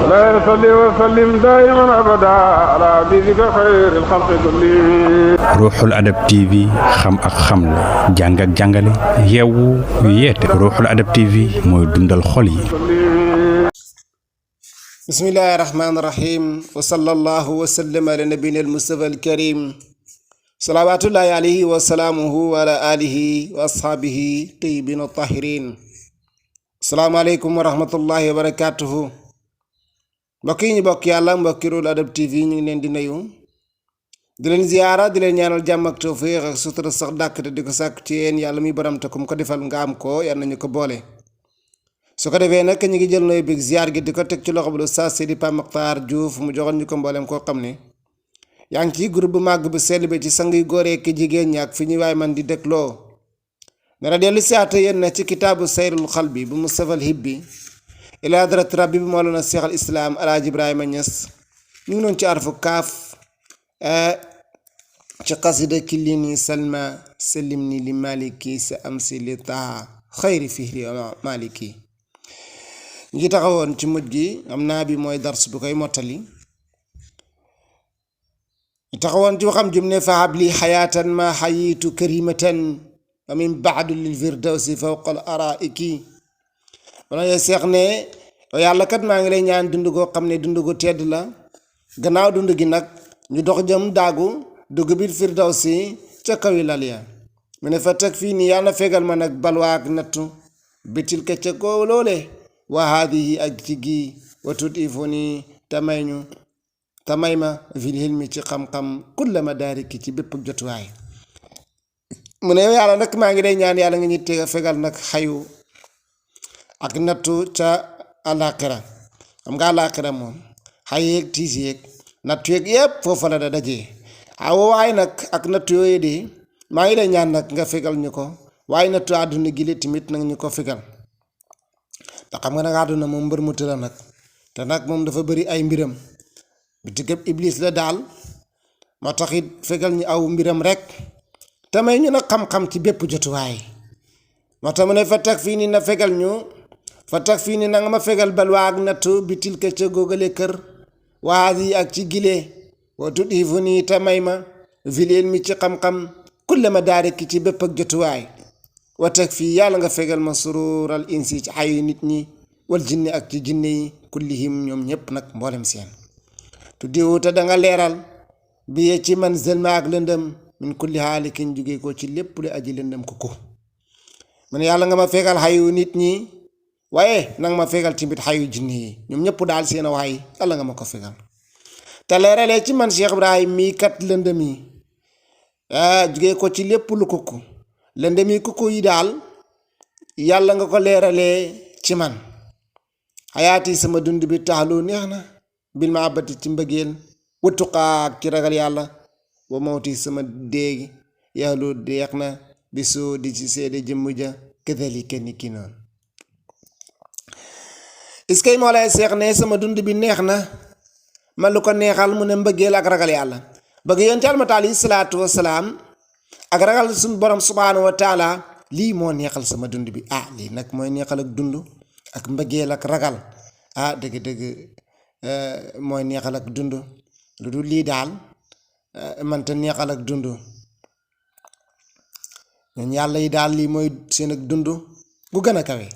لا يصلي وسلم دائما أبدا على حبيبك خير الخلق كلهم. Ruuxul Adab TV xam ak xamle jàng ak jàngale yeewu yeete Ruuxul Adab TV mooy dundal xol yi. bismillahi rahmaani rahim wa sallallahu wa sallam ala nabiyina al-mustafa al-karim salawatullahi alayhi wa salaamuhu wa ala alihi wa ashaabihi tayyibin tahirin. assalaamu aleykum wa rahmatullahi wa barakatuhu. mbokk yi ñu bokk yàlla mbokki Ruuxul Adab TV ñu ngi leen di nuyu di leen ziyaara di leen ñaanal jàmm ak tawfiq ak sutura sax dàkk te di ko sàkk ci yéen yàlla muy borom te kum ko defal nga am ko yal nañu ko boole. su ko defee nag ñu ngi jël nooy big ziar gi di ko teg ci loxo bu Oustaz Seydi Pape Makhtar Diouf mu joxoon ñu ko mboolem koo xam ne yaa ngi ci groupe bu màgg bu sell bi ci sang yu góor ak jigéen ñi ak fi ñuy waay man di dégloo dara dellu siyaata yéen na ci kitaabu sayrul xalbi bu Mustafa al Hibbi ila hadrat rabbi bi Mawlana Cheikh al Islam Alaaji Ibrahima Niass ñu ngi noonu ci arfu kaaf ci qasida killini salma sallimni li maliki sa amsi li taha xayri fihri maliki ñu ngi taxawoon ci mujj gi am naa bi mooy dars bu koy mottali ñu taxawoon ci waxam jum ne fa habli xayaatan ma xayitu karimatan wa min baadu lil firdawsi fawqa al araiki wala ya seex ne yàlla kat maa ngi lay ñaan dund goo xam ne dund gu tedd la gannaaw dund gi nag ñu dox jëm daagu dugg biir firdawsi ca kawi lal ya mu ne fa teg fii nii yàlla fegal ma nag balwaak nattu bitil ka ca koo loole wa haadihi ak ci gi wa tudifu nii tamay ma fil hilmi ci xam-xam kulla ma daariki ci bépp jotuwaay mu ne yow yàlla nag maa ngi lay ñaan yàlla nga ñu tega fegal nag xayu ak nattu ca àllaaxira xam nga àllaaxira moom xay yeeg tiis yeeg nattu yeeg yépp foofa la da dajee waaye nag ak nattu yooyu de maa ngi lay ñaan nag nga fegal ñu ko waaye nattu àdduna gi la tamit nag ñu ko fegal ndax xam nga nag àdduna moom mbër mu tëla nag te nag moom dafa bëri ay mbiram bi diggab iblis la daal moo tax it fegal ñu aw mbiram rek te may ñu nag xam-xam ci bépp jotuwaay moo tax mu ne fa tag fii ni na fegal ñu fa tag fii ni na nga ma fegal balwaa ak nattu bi tilka ca góogale kër waas yi ak ci gile wa tudifu nii te may ma vileel mi ci xam-xam kulle ma daare ki ci bépp ak jotuwaay wa teg fii yàlla nga fegal ma surural insi ci xayu nit ñi wal jinne ak ci jinne yi kullihim ñoom ñépp nag mboolem seen tuddiwu te da nga leeral bi ci man zelma ak lëndëm min kulli haalikin jóge ko ci lépp lu aji lëndëm ko man yàlla nga ma fegal xayu nit ñi waaye nanga ma fegal tamit xayu jinne yi ñoom ñëpp daal seen a waay yàlla nga ma ko fegal te leeralee ci man Cheikh Ibrahim mii kat lëndëm yi jóge ko ci lépp lu kukku lëndëm yi kukku yi daal yàlla nga ko leeralee ci man xayaati sama dund bi taxlu neex na bil ma abati ci mbëggeel wuttuqaa ak ci ragal yàlla wa mawti sama déegi yàllu deex na bi soo di ci seede jëmm ja kadhalika ni ki noonu iskay moo lay seex ne sama dund bi neex na man lu ko neexal mu ne mbëggeel ak ragal yàlla bëgg yonent Yàlla Muhammad alayhi salaatu wasalaam ak ragal suñu borom subhaanahu wa taala lii moo neexal sama dund bi lii nag mooy neexal ak dund ak mbëggeel ak ragal dëgg-dëgg mooy neexal ak dund lu dul lii daal manta neexal ak dund ñun yàlla yi daal lii mooy seen ak dund gu gën a kawe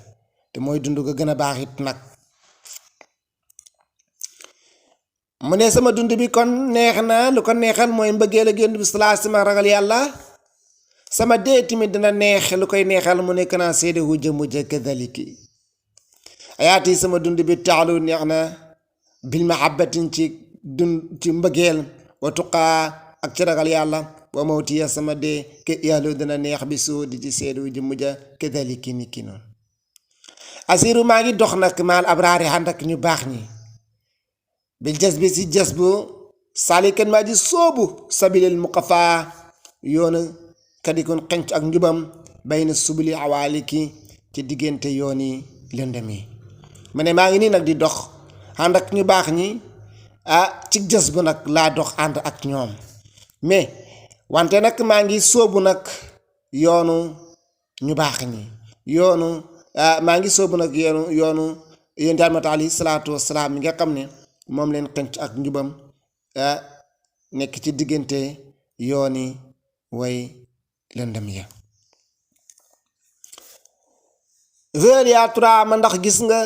te mooy dund ga gën a baax it nag mu ne sama dund bi kon neex na lu ko neexal mooy mbëggeel ak yonent bi sallallahu alayhi wasallam ragal yàlla sama dee tamit dina neex lu koy neexal mu nekk naa seede hu jëmu ja kadhaliki ayaati sama dund bi taalu neex na bil mahabbatin ci mbëggeel wa tuqaa ak ci ragal yàlla wa mawtiya sama dee ke yàlla dina neex bi soo di ci seede hu jëmu ja kadhaliki ni ki noonu asiru maa ngi dox nag maal abraari ànd ak ñu baax ñi bil jas bi si jas bu saalikan maa ji soobu sabilil muqafaa yoonu kadikon xenc ak njubam bayna subuli awaaliki ci diggante yooni lëndëm yi ma ne maa ngi nii nag di dox ànd ak ñu baax ñi ci jas bu nag laa dox ànd ak ñoom mais wante nag maa ngi soobu nag yoonu ñu baax ñi yoonu maa ngi soobu nag yoonu yonent Yàlla mat alayhi salaatu wasalaam mi nga xam ne moom leen xënc ak njubam nekk ci diggante yooni way lëndëm ya ver yaa tura ma ndax gis nga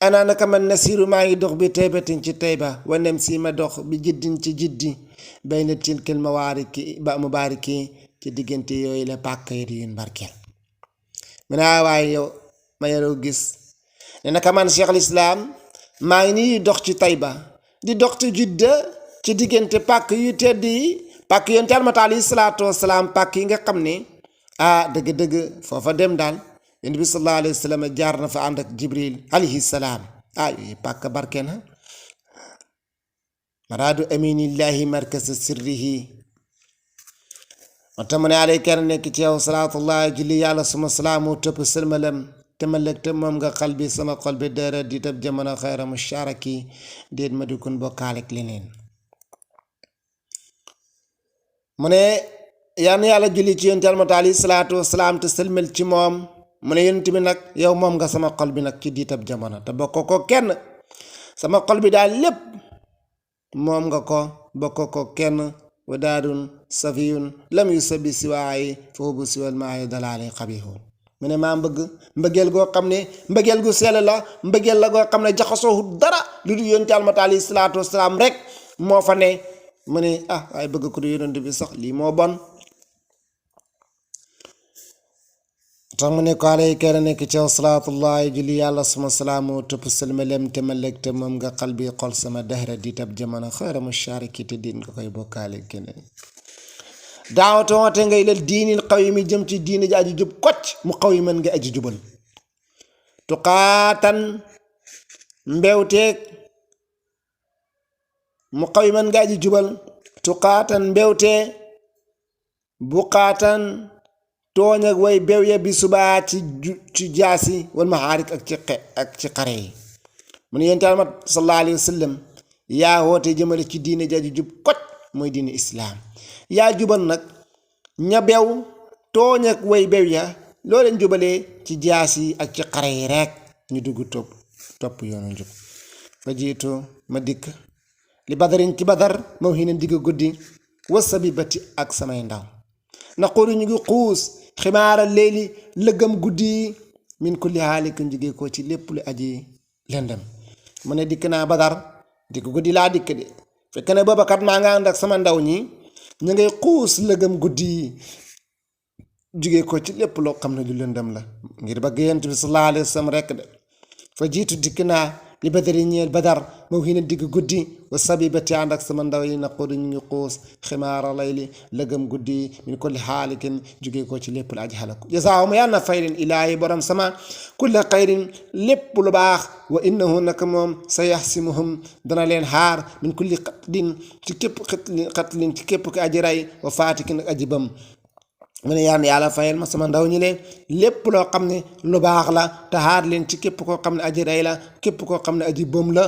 ana naka man nasiru maa ngi dox bi taybatin ci tayba wanem si ma dox bi jiddin ci jiddi bay na tilkal mawaariki ba mubaariki ci diggante yooyu la pàkk yi yun barkeel mu ne waaye yow ma yaroo gis ne naka man Cheikh al Islam maa ngi nii dox ci tayba di dox ci jidda ci diggante pàkk yu tedd yi pàkk yonent Yàlla mat alayhi salaatu wasalaam pàkk yi nga xam ne dëgg-dëgg foofa dem daal yonent bi sallallahu alayhi wa sallam jaar na fa ànd ak Jibril alayhi salaam yooyu pàkk barke na maraadu aminillahi markasa sirrihi wante mu ne alay kenn nekk ci yow salaatullahi julli yàlla suma salaamu tëpp sëlmalam te ma lëg te moom nga xal bi sama xol bi dara di tab jamono xayra musharaki déet ma di kun bokkaaleeg leneen mu ne yal yàlla julli ci yonent Yàlla alayhi salaatu wasalaam te sëlmal ci moom mu ne yonent bi nag yow moom nga sama xol bi nag ci diitab jamono te bokk ko kenn sama xol bi daal lépp moom nga ko bokk ko kenn wa daadun safiyun lam yu sabi siwaayi foofu siwal maayi dalaali xabihun mu ne maa bëgg mbëggeel goo xam ne mbëggeel gu sell la mbëggeel la goo xam ne jaxasoo dara lu dul yonent Yàlla alayhi salaatu wasalaam rek moo fa ne mu ne waaye bëgg ko du yonent bi sax lii moo bon tax mu ne ko alay kenn nekk ci salaatullahi julli yàlla suma salaamu tëpp sëlmalem te ma lëg te moom nga xal bi xol sama dahra di tab jamono xayra mushariki te diin nga koy bokkaale keneen daawata woote ngay lel diinil xaw yi mi jëm ci diini ji aji jub kocc mu xaw yi mën nga aji jubal tuqaatan mbewteeg mu xaw yi mën nga aji jubal tuqaatan mbewtee buqaatan tooñ ak way bew ya bi subaa ci jaasi wal maxaarik ak ci xare yi mu ne yonent Yàlla sallallahu alayhi wa sallam yaa woote jëmale ci diine ji aji jub kocc mooy diine islaam yaa jubal nag ña bew tooñ ak way bew ya loo leen jubalee ci jaas yi ak ci xare yi rek ñu dugg topp yoonu njub fa jiitu ma dikk li badarin ci badar maw xi ne digg guddi wasa bi bati ak samay ndaw na xuri ñu ngi xuus ximaara leeli lëggam guddi yi min kulli haalikin jóge ko ci lépp lu aji lëndëm mu ne dikk naa badar dikk guddi laa dikk de fekk ne booba kat maa nga ànd ak sama ndaw ñi ñu ngay xuus lëggam guddi yi jóge ko ci lépp loo xam ne lu lëndëm la ngir bëgg yonent bi sallallahu alayhi wa sallam rekk de fa jiitu dikk naa li badari ñeel badar moo xi ne digg guddi wa sabibati ànd ak sama ndaw yi naqodu ñu ngi xuus ximaara layli lëgëm guddi min kulli xaalikin jóge ko ci lépp la aji xalaku jasaahum yàlla na fay leen ilaahi borom sama kulla xayrin lépp lu baax wa innahu naka moom sa yaxsimuhum dana leen xaar min kulli xatlin ci képp ki aji ray wa faatikin ak aji bam mu ne yàlla fayal ma sama ndaw ñi leen lépp loo xam ne lu baax la te xaar leen ci képp koo xam ne aji rey la képp koo xam ne aji bëm la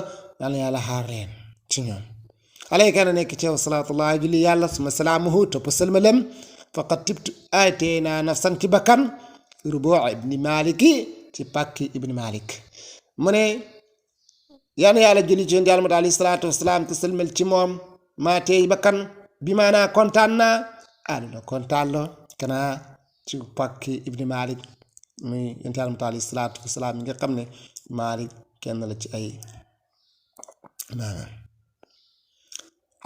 yàlla xaar leen ci ñoom alayka na nekk ci yow salaatullahi julli yàlla suma salaamuhu topp sëlmalem faqad tibtu aytee naa nafsan ci bakkan rubuu ibni maliki ci pàkki ibni malik mu ne yàlla julli ci yonent Yàlla alayhi salaatu wasalaam te sëlmal ci moom maa teey bakkan bi maanaa kontaan naa dina kontaan loo kana ci pàkki ibni malik muy yonent Yàlla alayhi salaatu wasalaam mi nga xam ne malik kenn la ci ay maanaam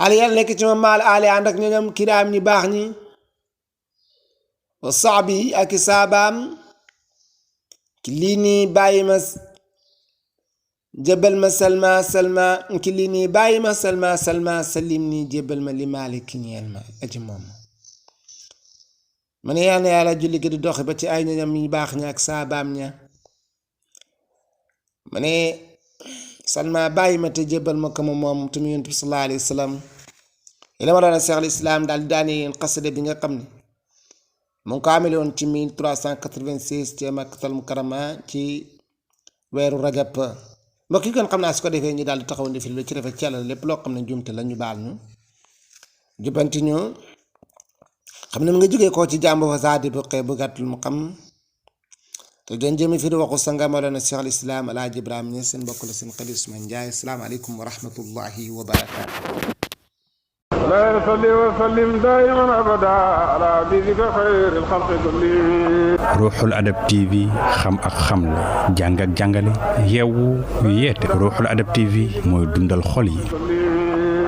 ali yàlla nekk ci moom maal ali ànd ak ñoom kiraam ñi baax ñi wa saabi ak saabaam ki lii nii bàyyi ma jébal ma salma ki lii nii bàyyi ma salma salim nii jébal ma li malik ki ñeel ma aji moom mu ne yàlla julli gi di doxe ba ci ay ñoñam ñi baax ña ak saabaam ña mu ne salma bàyyi ma te jébal ma ko moom tamit yonent bi sallallahu alayhi wa sallam la ma doon a Cheikh al Islam daal di daane yéen xasida bi nga xam ne mu ngi ko amele woon ci 1386 ci Makkatal Mukarrama ci weeru rajab mbokk yi kon xam naa su ko defee ñu daal di taxaw ndi fi lu ci rafet ci yàlla lépp loo xam ne jumte la ñu baal ñu jubbanti ñu xam ne mu nga jógee koo ci jàmb fa saadi bu xee bu gàttul mu xam te doon jëme fi di waxu sanga Mawlana Cheikh al Islam Alaaji Ibrahima Niass seen mbokk la seen xarit Ousmane Ndiaye asalaamaaleykum wa rahmatullahi wa barakaatu. لا يصلي وسلم دائما ابدا على حبيبك خير الخلق كلهم. Ruuxul Adab TV xam ak xamle jàng ak jàngale yeewu yeete Ruuxul Adab TV mooy dundal xol yi.